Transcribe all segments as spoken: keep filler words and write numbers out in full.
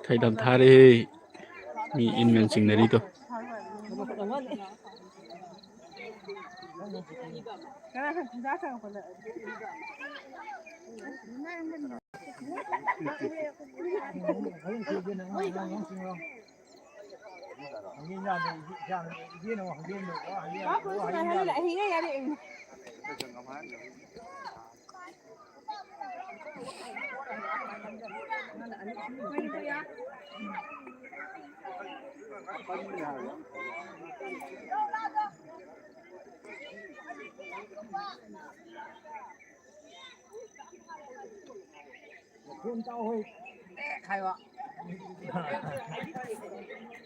ꯈꯥꯏꯗꯝ ꯊꯥꯔꯦꯍꯦ꯫ ꯃꯤ ꯏꯟ ꯃꯌꯥꯝ ꯆꯤꯡꯅꯔꯤꯗꯣ꯫ ꯃꯈꯣꯟ ꯇꯥꯎ ꯍꯣꯏ꯫ ꯍꯥꯏꯕ꯫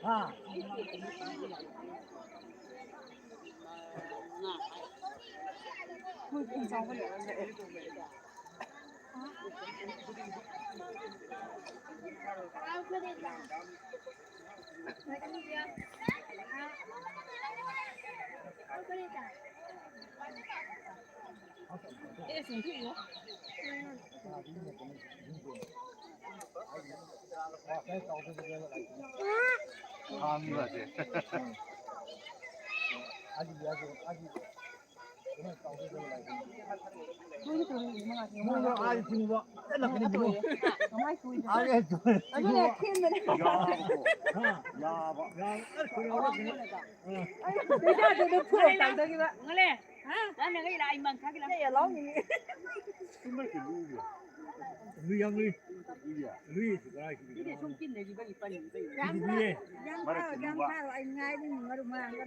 ꯍꯥ꯫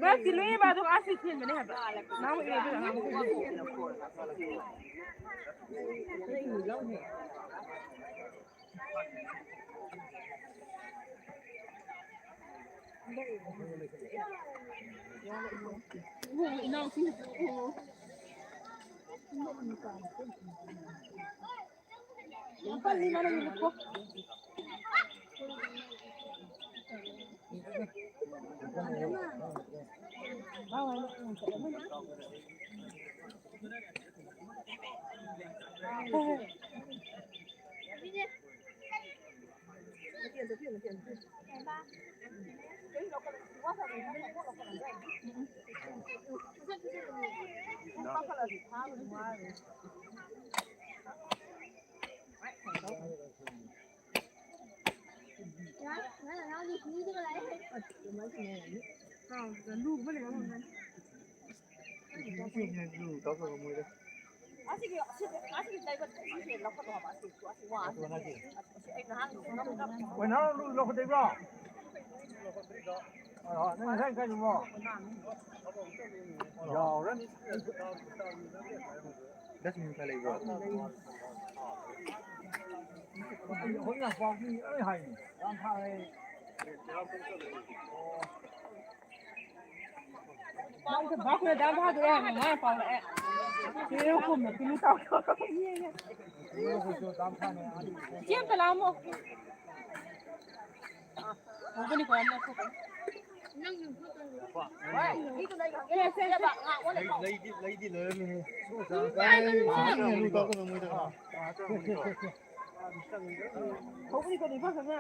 ꯃꯔꯛꯇꯤ ꯂꯨꯏꯌꯦꯕ, ꯑꯗꯨꯒ ꯑꯁꯤ ꯊꯤꯟꯕꯅꯦ ꯍꯥꯏꯕ꯫ ꯅꯍꯥꯟꯃꯨꯛ ꯏꯔꯣꯏꯕꯗ ꯑꯉꯥꯡ ꯑꯁꯤꯒꯤ, ꯑꯁꯤꯒꯤ, ꯑꯁꯤꯒꯤ ꯂꯩꯕ ꯁꯤꯁꯦ ꯂꯧꯈꯠꯂꯣ ꯍꯥꯏꯕ, ꯑꯁꯤ, ꯑꯁꯤ ꯋꯥ, ꯑꯁꯤ, ꯑꯁꯤ ꯑꯩ ꯅꯍꯥꯟ ꯂꯧꯈꯠꯂꯝꯕ꯫ ꯑꯣꯏ, ꯅꯍꯥꯟ ꯂꯧ-, ꯂꯧꯈꯠꯇꯣꯏꯕ꯭ꯔꯣ? ꯑ, ꯅꯪ ꯉꯁꯥꯏ ꯀꯥꯏꯗꯅꯣ? ꯌꯥꯎꯔꯅꯤ꯫ ꯗꯁ ꯃꯤꯅꯤꯠ ꯈꯔ ꯂꯩꯕ꯭ꯔꯣ? ꯑꯩꯈꯣꯏ ꯏꯅꯥꯎꯄꯥꯒꯤ ꯂꯣꯏ ꯍꯥꯏꯅꯤ꯫ ꯌꯥꯝ ꯐꯔꯦ꯫ ꯃꯥꯏꯗ ꯚꯥꯞ ꯑꯣꯏꯔ ꯗꯥꯝ ꯊꯥꯗꯣꯔꯦ ꯍꯥꯏꯕ ꯃꯥꯅ ꯄꯥꯎꯔꯛꯑꯦ꯫ ꯁꯤ ꯍꯦꯔꯣ ꯈꯣꯝꯅ ꯇꯨꯂꯨ ꯇꯥꯎ ꯇꯧꯔꯒ ꯌꯦꯡꯉꯦ꯫ ꯏꯆꯦ ꯑꯝꯇ ꯂꯥꯛꯑꯝꯃꯣ꯫ ꯍꯧꯕꯅꯤꯀꯣ ꯌꯥꯝꯅ ꯊꯣꯛꯄ꯫ ꯂꯩꯗꯤ, ꯂꯩꯗꯤ ꯂꯩꯔꯝꯃꯦꯍꯦ꯫ ꯍꯧꯕꯅꯤꯀꯣ ꯅꯤꯄꯥ ꯈꯛꯅ꯫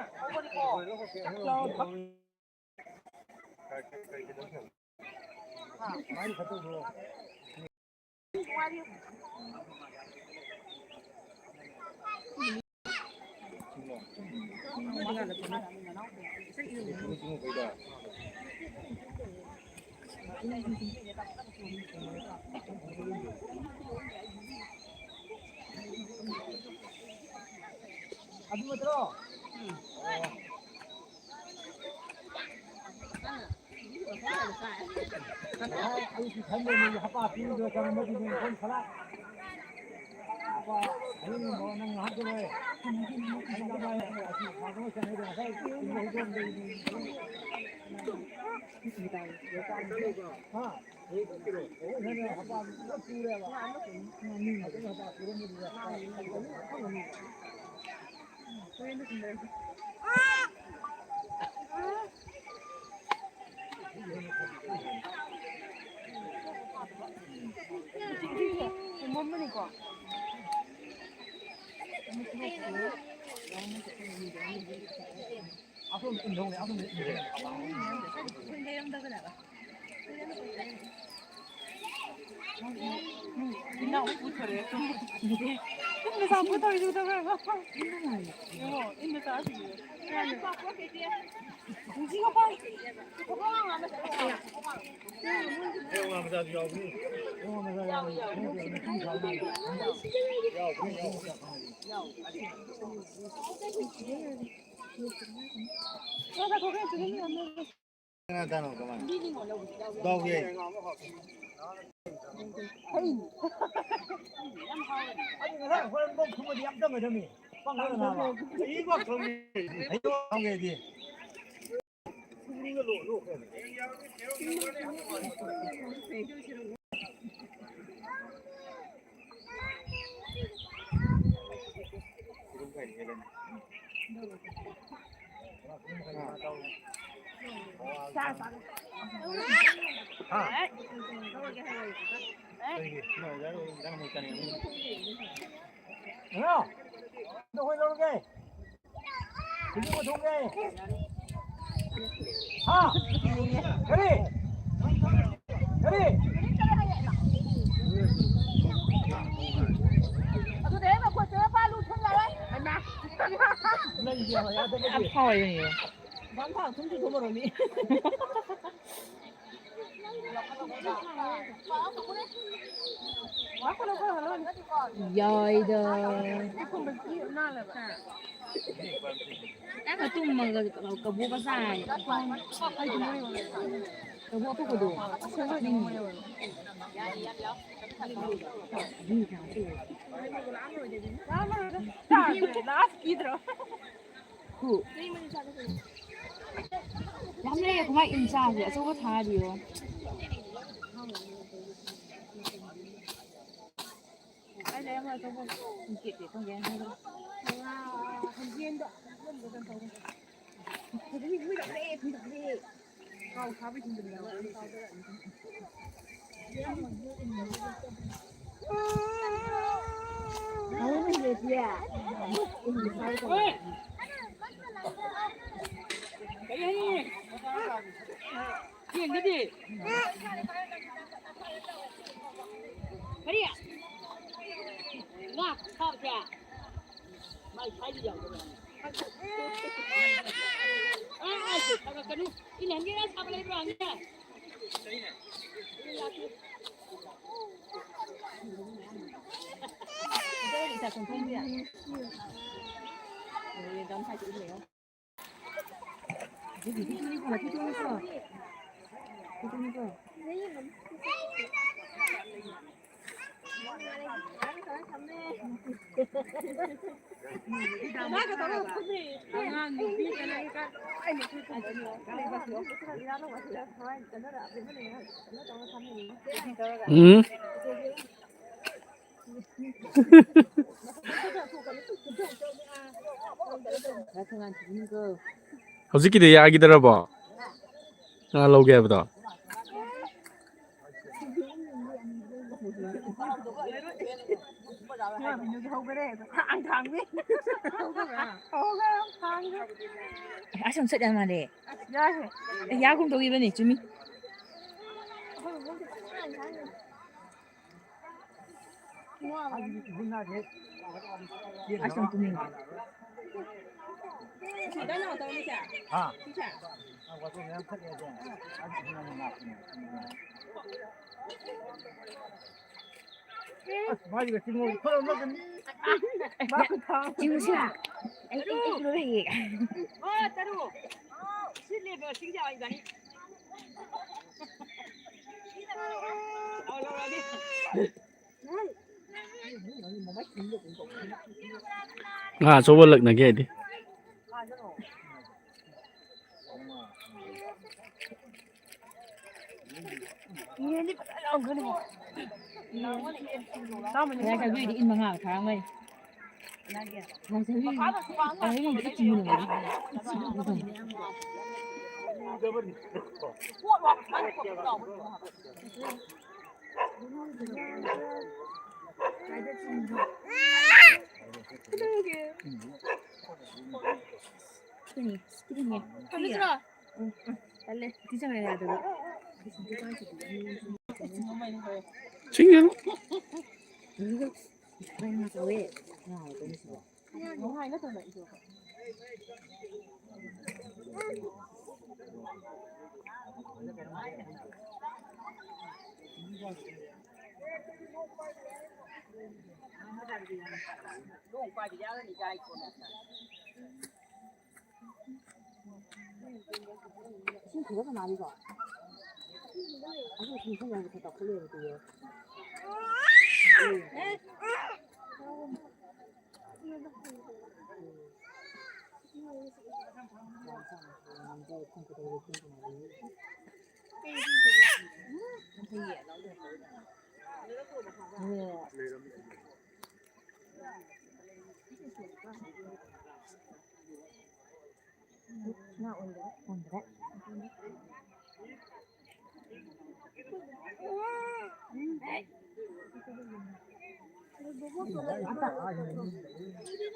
ꯑꯗꯨ ꯅꯠꯇ꯭ꯔꯣ? ꯑꯌꯨꯛꯀꯤ ꯈꯟꯕ ꯅꯣꯏꯒꯤ ꯍꯄꯥ ꯄꯤꯔꯤꯗꯣ ꯀꯔꯝꯕꯒꯤꯅꯣ? ꯈꯣꯡ ꯈꯔ ꯍꯄꯥ ꯑꯍꯤꯡꯒꯨꯝꯕ ꯅꯪ ꯉꯥꯏꯍꯥꯛ ꯂꯩꯔꯦ꯫ ꯍꯥ? ꯃꯝꯕꯅꯤꯀꯣ꯫ ꯏꯟꯅ ꯑꯃꯨꯛ ꯄꯨꯊꯣꯔꯛꯑꯦ꯫ ꯇꯨꯝꯕ ꯁꯥ ꯄꯨꯊꯣꯔꯛꯏꯁꯦ ꯎꯗꯕ꯭ꯔꯥ? ꯌꯦꯡꯉꯣ, ꯏꯟꯅ ꯆꯥꯁꯤꯡꯁꯦ꯫ ꯀꯅꯥ ꯀꯅꯥꯅꯣ ꯀꯃꯥꯏꯅ? ꯗꯥꯎ ꯌꯥꯏ꯫ ꯑꯗꯨ ꯉꯁꯥꯏ ꯍꯣꯔꯦꯟ ꯕꯣꯝ ꯊꯨꯝꯃꯗꯤ ꯌꯥꯝ ꯆꯪꯒꯗꯕꯅꯤ꯫ ꯄꯪꯉꯒ ꯅꯥꯕ꯫ ꯑꯩꯕꯣ ꯈꯪꯉꯦ꯫ ꯑꯩꯕꯣ ꯈꯪꯉꯦꯗꯤ꯫ ꯍꯥ? ꯀꯩꯒꯤ? ꯀꯩꯅꯣ? ꯑꯗꯨ ꯀꯩꯗꯧꯔꯒꯦ? ꯍꯥ? ꯀꯔꯤ? ꯀꯔꯤ? ꯑꯗꯨꯗ ꯍꯦꯟꯅ ꯈꯣꯠꯇꯅ ꯄꯥꯜꯂꯨ ꯊꯨꯝ ꯌꯥꯔꯣꯏ꯫ ꯍꯩꯃꯥ꯫ ꯂꯩꯒꯦ ꯍꯥꯏꯕ ꯌꯥꯗꯕꯒꯤ꯫ ꯌꯥꯝ ꯐꯥꯎꯔꯦ ꯌꯦꯡꯉꯣ꯫ ꯕꯥꯝ ꯊꯥꯎ ꯊꯨꯝ ꯆꯨꯊꯣꯛ ꯃꯔꯣꯏ ꯃꯤ꯫ ꯌꯥꯏꯗ꯫ ꯅꯪꯅ ꯇꯨꯝꯃꯒ ꯀꯕꯣꯛꯀ ꯆꯥꯏ꯫ ꯀꯕꯣꯛ ꯑꯄꯣꯛꯄꯗꯣ꯫ ꯂꯥꯁ ꯀꯤꯗ꯭ꯔꯣ? ꯍꯨ꯫ ꯌꯥꯝ ꯂꯩꯔꯦ, ꯀꯃꯥꯏ ꯏꯟ ꯆꯥꯁꯦ? ꯑꯆꯧꯕ ꯊꯥꯔꯗꯤꯌꯣ꯫ ꯑꯩ ꯂꯩꯔꯝꯃꯣꯏ, ꯑꯆꯧꯕ ꯄꯤꯀꯦꯠꯇꯤ ꯊꯝꯒꯦ꯫ ꯉꯥ ꯈꯣꯟꯖꯦꯜꯗꯣ꯫ ꯀꯥꯎ ꯐꯥꯕꯩ ꯊꯤꯟꯕꯅꯦ꯫ ꯌꯦꯡꯒꯗꯤ꯫ ꯀꯔꯤ? ꯉꯥ ꯐꯥꯕꯁꯦ? ꯃꯥꯏ ꯐꯥꯏꯗꯤ ꯌꯥꯎꯗꯕ꯫ ꯑꯥ, ꯑꯥ, ꯁꯥꯒꯠꯀꯅꯨ꯫ ꯏꯟꯍꯟꯒꯦꯔꯥ ꯁꯥꯕ ꯂꯩꯕ꯭ꯔꯥ ꯍꯪꯒꯦ? ꯎꯝ꯫ ꯍꯧꯖꯤꯛꯀꯤꯗꯤ ꯌꯥꯈꯤꯗ꯭ꯔꯕꯣ? ꯉꯥ ꯂꯧꯒꯦ ꯍꯥꯏꯕꯗꯣ? ꯑꯁ, ꯌꯥꯝ ꯁꯠ ꯌꯥꯝ ꯃꯥꯜꯂꯦ꯫ ꯑꯦ, ꯌꯥꯒꯨꯝ ꯇꯧꯈꯤꯕꯅꯦ, ꯆꯨꯝꯃꯤ꯫ ꯑꯁ, ꯌꯥꯝ ꯇꯨꯝꯅꯤꯡꯉꯦ꯫ ꯆꯤꯡꯁꯤꯔꯥ? ꯑꯩ, ꯑꯩ, ꯑꯩ ꯂꯣꯏ ꯍꯩꯌꯦ꯫ ꯑꯣ, ꯇꯔꯨꯛ꯫ ꯁꯤꯠꯂꯦꯕ, ꯁꯤꯡꯖꯥ ꯏꯕꯥꯅꯤ꯫ ꯂꯧꯔꯛꯑꯒꯦ꯫ ꯉꯥ ꯑꯆꯧꯕ ꯂꯛꯅꯒꯦ ꯍꯥꯏꯗꯤ꯫ ꯌꯦꯟꯗꯤ ꯐꯖꯅ ꯌꯥꯝꯒꯅꯤ꯫ ꯉꯁꯥꯏ ꯁꯧꯒ꯭ꯔꯤꯗꯤ ꯏꯟ ꯃꯉꯥꯒ ꯊꯥꯔꯝꯒꯅꯤ꯫ ꯉꯁꯥꯏ ꯁꯧꯒ꯭ꯔꯤꯗꯤ, ꯁꯧꯒ꯭ꯔꯤꯗꯤ ꯏꯟ ꯃꯉꯥꯒ꯫ ꯀꯩꯗꯧꯔꯒꯦ? ꯁꯤꯅꯤ, ꯁꯤꯅꯤ꯫ ꯊꯝꯃꯁꯤꯔꯣ? ꯎꯝ, ꯎꯝ, ꯇꯜꯂꯦ꯫ ꯎꯇꯤ ꯆꯪꯉꯛꯑꯦ ꯌꯥꯗꯕ꯫ ꯆꯤꯡꯉꯦ꯫ ꯉꯥ ꯆꯥꯎꯋꯦ꯫ ꯉꯥ ꯍꯥꯎꯕꯅꯤ ꯁꯤꯗ꯫ ꯏꯁꯤꯡ ꯈꯤꯒꯠꯄ ꯃꯥꯜꯂꯤꯀꯣ? ꯑꯗꯨ ꯏꯁꯤꯡ ꯈꯤꯒꯠꯄ ꯇꯧꯈꯠꯂꯦꯕ ꯇꯨꯔꯦꯜ꯫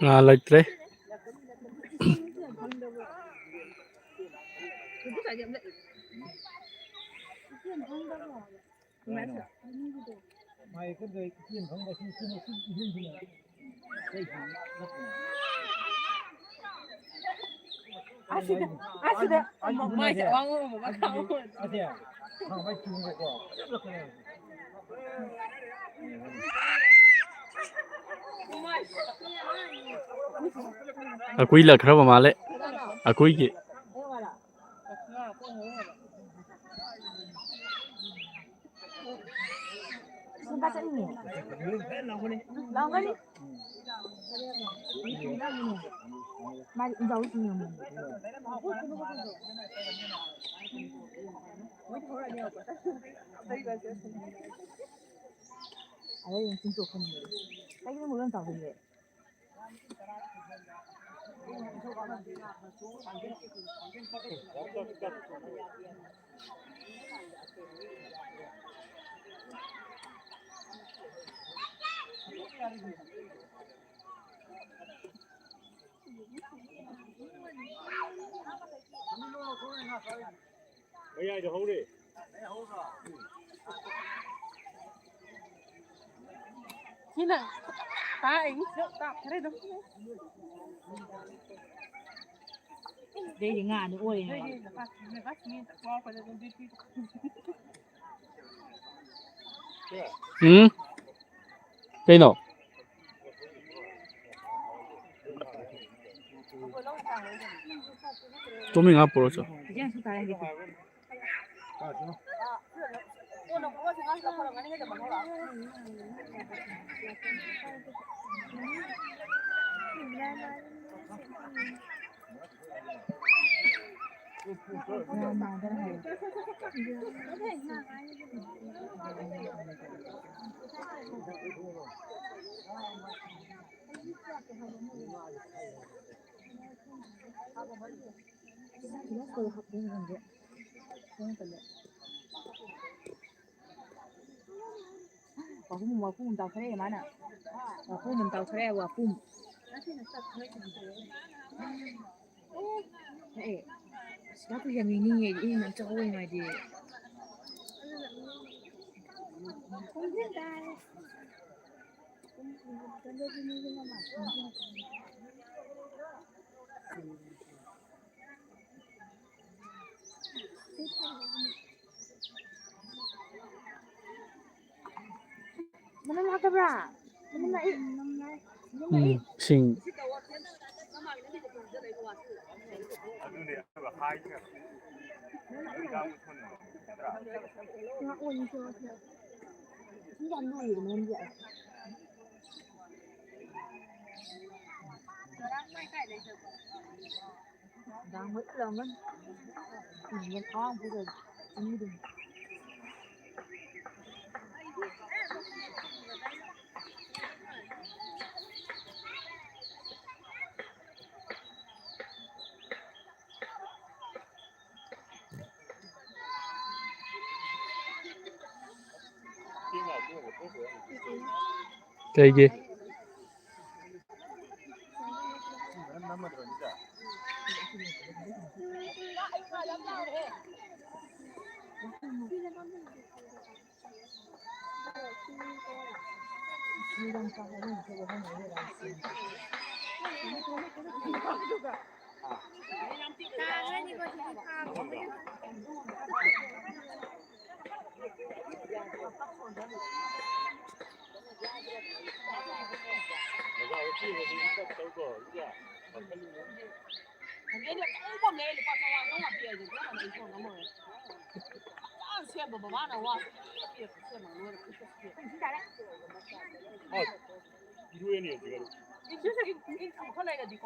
ꯉꯥ ꯂꯩꯇ꯭ꯔꯦ꯫ ꯑꯁꯤꯗ, ꯑꯁꯤꯗ꯫ ꯃꯥꯏꯁꯦ ꯑꯋꯥꯡꯕ ꯃꯈꯥ ꯑꯣꯟ꯫ ꯑꯀꯨꯏ ꯂꯛꯈ꯭ꯔꯕ ꯃꯥꯜꯂꯦ꯫ ꯑꯀꯨꯏꯒꯤ꯫ ꯂꯥꯎꯒꯅꯤ꯫ ꯃꯥꯗꯤ ꯏꯟꯖꯥꯎ ꯁꯨꯝ ꯌꯦꯡꯉꯨ꯫ ꯑꯗꯩ ꯑꯗꯨꯝ ꯆꯤꯡꯊꯣꯛꯄꯅꯤ꯫ ꯀꯩꯒꯤꯅꯣ ꯃꯣꯏ ꯌꯥꯝ ꯆꯥꯎꯗꯣꯏꯁꯦ? ꯃꯌꯥꯏꯗ ꯍꯧꯔꯦ꯫ ꯁꯤꯅ ꯇꯥ ꯑꯩꯒꯤ ꯁꯤꯗ ꯇꯥꯞꯈ꯭ꯔꯦ ꯑꯗꯨꯝ꯫ ꯑꯗꯩꯗꯤ ꯉꯥꯗꯣ ꯑꯣꯏꯔꯦ ꯍꯥꯏꯕ꯫ ꯎꯝ꯫ ꯀꯩꯅꯣ? ꯇꯨꯃꯤꯟ ꯉꯥꯏꯍꯥꯛ ꯄꯨꯔꯛꯑꯣ ꯆꯣ꯫ ꯋꯥꯄꯨꯝ, ꯋꯥꯄꯨꯝ ꯇꯥꯎꯈ꯭ꯔꯦ ꯃꯥꯅ꯫ ꯋꯥꯄꯨꯝ ꯑꯃ ꯇꯥꯎꯈ꯭ꯔꯦ, ꯋꯥꯄꯨꯝ꯫ ꯑꯦ, ꯑꯁ, ꯂꯥꯛꯄ ꯌꯥꯝ ꯌꯦꯡꯅꯤꯡꯉꯦ, ꯑꯩꯗꯤ ꯏꯪꯅ ꯆꯥꯎꯕ ꯉꯥꯏꯗꯦ꯫ ꯃꯅꯝ ꯂꯥꯛꯇꯕ꯭ꯔꯥ? ꯃꯅꯝ ꯂꯥꯛꯏ꯫ ꯎꯝ, ꯁꯤꯡ꯫ ꯉꯥ ꯑꯣꯟꯁꯤ꯫ ꯃꯤ ꯌꯥꯝ ꯂꯨꯏꯌꯦ ꯃꯅꯝꯁꯦ꯫ ꯂꯩꯒꯦ꯫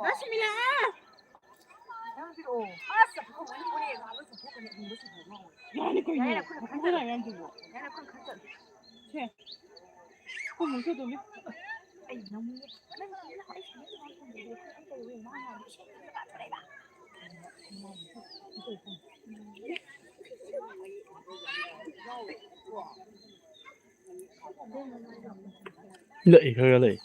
ꯔꯁꯃꯤꯂꯥ! ꯌꯥꯅꯤ ꯀꯩꯅꯣ꯫ ꯌꯥꯔꯦ, ꯑꯩꯈꯣꯏꯅ ꯈꯟꯖꯔꯒꯦ꯫ ꯌꯥꯝ ꯊꯨꯕ꯭ꯔꯣ? ꯌꯥꯔꯦ, ꯑꯩꯈꯣꯏꯅ ꯈꯟꯖꯔꯒꯦ꯫ ꯁꯦ꯫ ꯑꯩꯈꯣꯏ ꯃꯨꯛꯁꯨ ꯑꯗꯨꯝ ꯂꯦꯞꯄꯨ꯫ ꯑꯩ ꯅꯪ ꯅꯪ ꯅꯪ ꯑꯩ ꯁꯨꯃꯥꯏꯅ ꯁꯨꯃꯥꯏꯅ ꯊꯝꯕꯤꯔꯦ꯫ ꯑꯩ ꯀꯩ ꯋꯥ ꯉꯥꯡꯉꯤ? ꯏꯁꯩ ꯈꯔ ꯇꯥꯊꯔꯛꯏꯕ꯫ ꯂꯛꯏ ꯈꯔ ꯈꯔ ꯂꯛꯏ꯫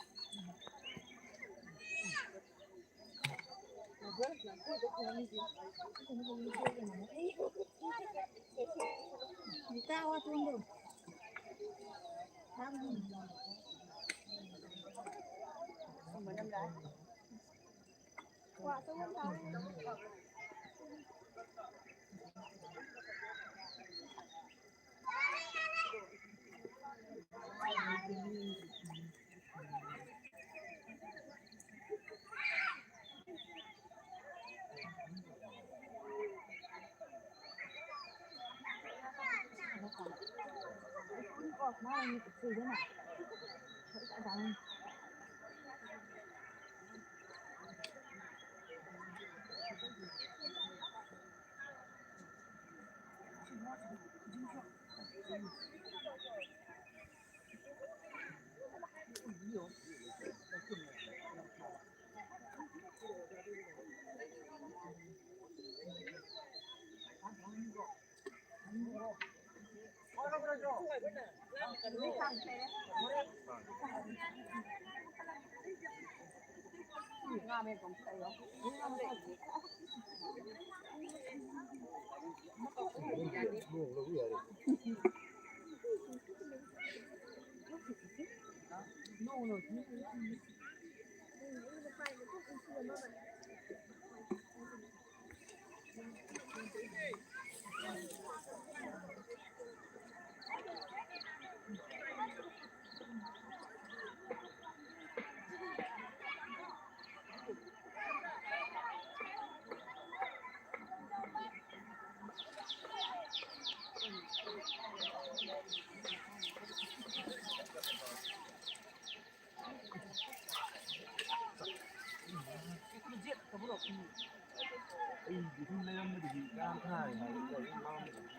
ꯑꯩꯗꯤ ꯁꯨꯝ ꯂꯩꯔꯝꯕꯗꯒꯤ ꯌꯥꯝ ꯊꯥꯔꯦ ꯍꯥꯏꯔꯒ ꯑꯗꯨꯝ ꯂꯥꯎꯔꯝꯕꯗꯒꯤ꯫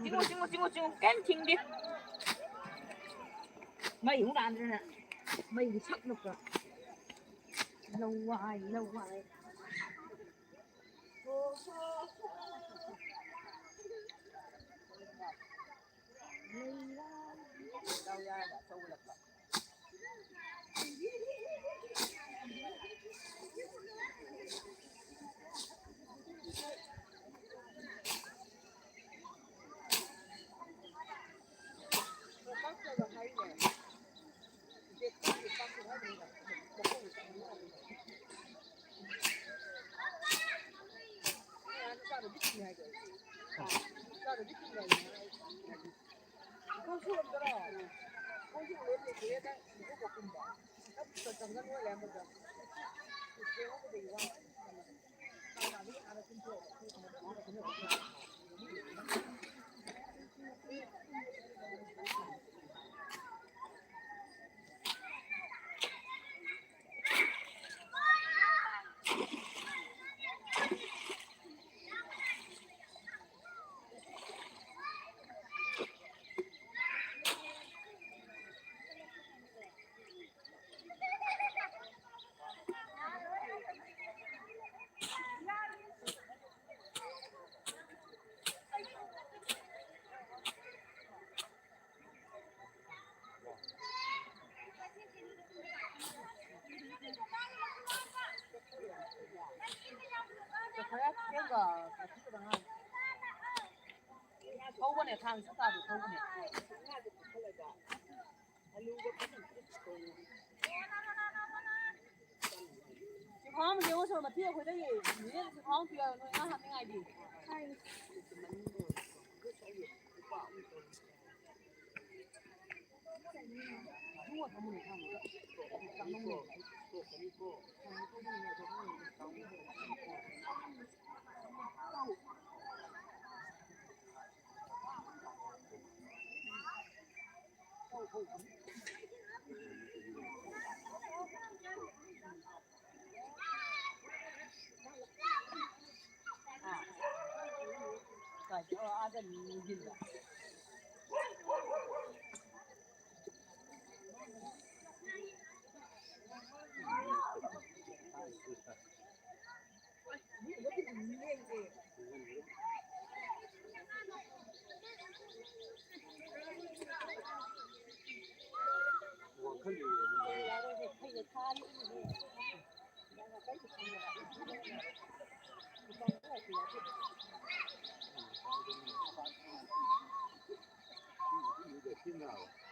ꯆꯤꯡꯉꯣ, ꯆꯤꯡꯉꯣ, ꯆꯤꯡꯉꯣ, ꯆꯤꯡꯉꯣ, ꯀꯩꯝ ꯊꯤꯡꯗꯦ꯫ ꯃꯩ ꯑꯃꯨꯛ ꯂꯥꯛꯑꯗ꯭ꯔꯅ ꯃꯩꯗꯤ ꯁꯛ ꯂꯨꯞꯄ꯫ ꯂꯋꯥꯏ, ꯂꯋꯥꯏ꯫ ꯊꯦꯡꯒ ꯃꯊꯤꯒꯗ ꯉꯥꯏꯔꯤ꯫ ꯊꯧꯕꯅꯦ, ꯊꯥꯡ ꯁꯨ ꯇꯥꯗꯦ, ꯊꯧꯕꯅꯦ꯫ ꯁꯤ ꯈ꯭ꯋꯥꯡ ꯑꯃ ꯌꯦꯡꯉꯣ, ꯁꯣꯔ ꯃꯊꯤ ꯑꯩꯈꯣꯏꯗ ꯌꯦꯡꯉꯦ꯫ ꯁꯤ ꯈ꯭ꯋꯥꯡ ꯄꯤꯌꯣ, ꯅꯣꯏ ꯉꯥ ꯍꯥꯞꯅꯤꯡꯉꯥꯏꯗꯤ꯫